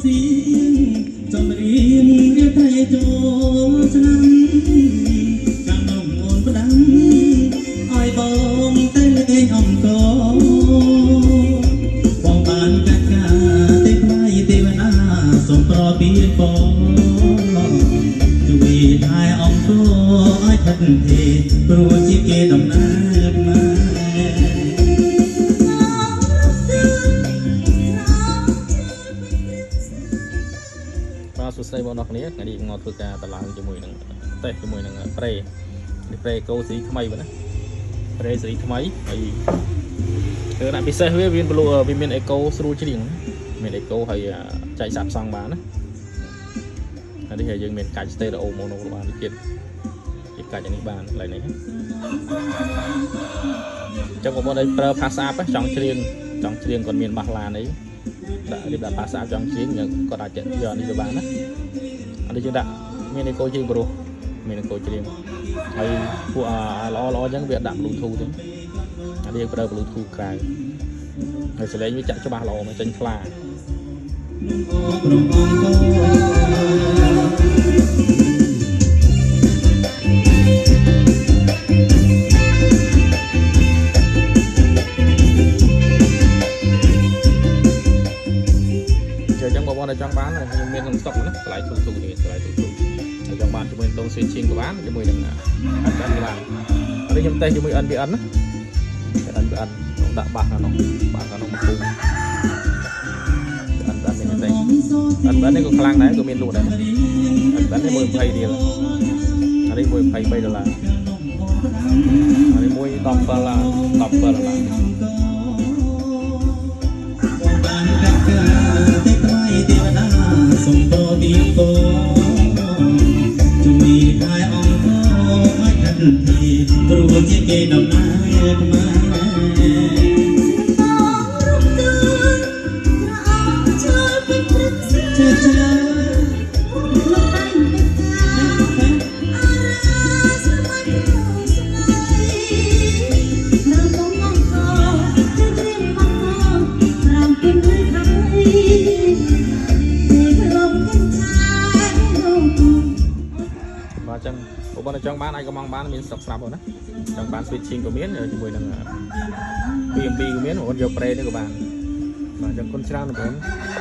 សៀងចម្រៀងរៀបត្រីចូលឆ្នាំកាលនោះអូនផ្ដាំឲ្យបងទៅលេងអង្គរបងបានកាត់ការទេថ្លៃទេវតាសូមប្រទានពរជួយថែអង្គរឲ្យថិតទេព្រោះជាគេដំណើរខ្មែរ បាទសួស្តីបងប្អូនគ្នាថ្ងៃនេះមកធ្វើការតម្លើងជាមួយនឹងតេស្តជាមួយនឹងប្រេនេះប្រេកូស៊េរីថ្មីបាទណាប្រេស៊េរីថ្មីហើយគឺដាក់ពិសេសវាមានប្លូវាមានអេកូស្រួលច្រៀងមានអេកូហើយចែកសាប់សង់បានណាហើយនេះយើងមានកាច់ stereo mono បានទៀតជាកាច់អានេះបានកន្លែងនេះអញ្ចឹងបងប្អូនដែលប្រើភាសាចង់ច្រៀងចង់ច្រៀងគាត់មានបាសឡានអីដាក់រៀបដាក់ភាសាចង់ច្រៀងគាត់អាចយកអានេះទៅបានណា អានេះយើងដាក់មានអេកូច្រៀងព្រោះមានអេកូច្រៀងហើយពួកអាល្អល្អអញ្ចឹងវាដាក់ Bluetooth ទេអានេះយើងប្រើ Bluetooth ក្រៅហើយសលេងវាចាក់ច្បាស់ល្អមកចេញថ្លា ក្រុមអង្គរ អញ្ចឹងបងប្អូនដែលចង់បានខ្ញុំមានក្នុងស្តុកណាតម្លៃធូរធូរទេតម្លៃធូរធូរហើយចង់បានជាមួយដង switching ក៏បានជាមួយនឹង NPN ក៏បានអានេះខ្ញុំតេស្តជាមួយ NPN ណា NPN ខ្ញុំដាក់បាសខាងនោះបាសខាងនោះមកពុំ NPN នេះទេ NPN នេះក៏ខ្លាំងដែរក៏មានលក់ដែរ NPN នេះ120រៀលអានេះ123ដុល្លារអានេះមួយ17ដុល្លារ17ដុល្លារ បងបានកាត់ការទេថ្លៃទេវតាសូមប្រទានពរជួយថែអង្គរឲ្យថិតទីព្រោះជាគេដំណើរខ្មែរ បងរូបទឿនត្រអងជើពេញព្រឹកសា ជឿជឿ លោកតែងពេញកាអារាស្រមៃស្នេហ៍នៅបងអង្គជឿត្រៀមមកក្រោមពីលើខាងអីទេព្រមកិនឆាលោក បាទអញ្ចឹងបងប្អូនចង់បានអាចក៏មកបានមានស្តុកស្រាប់បងណាចង់បាន switching ក៏មានជាមួយនឹង PMP ក៏មានបងប្អូនយក pre នេះក៏បានបាទអញ្ចឹងគុណច្រើនបងប្អូន។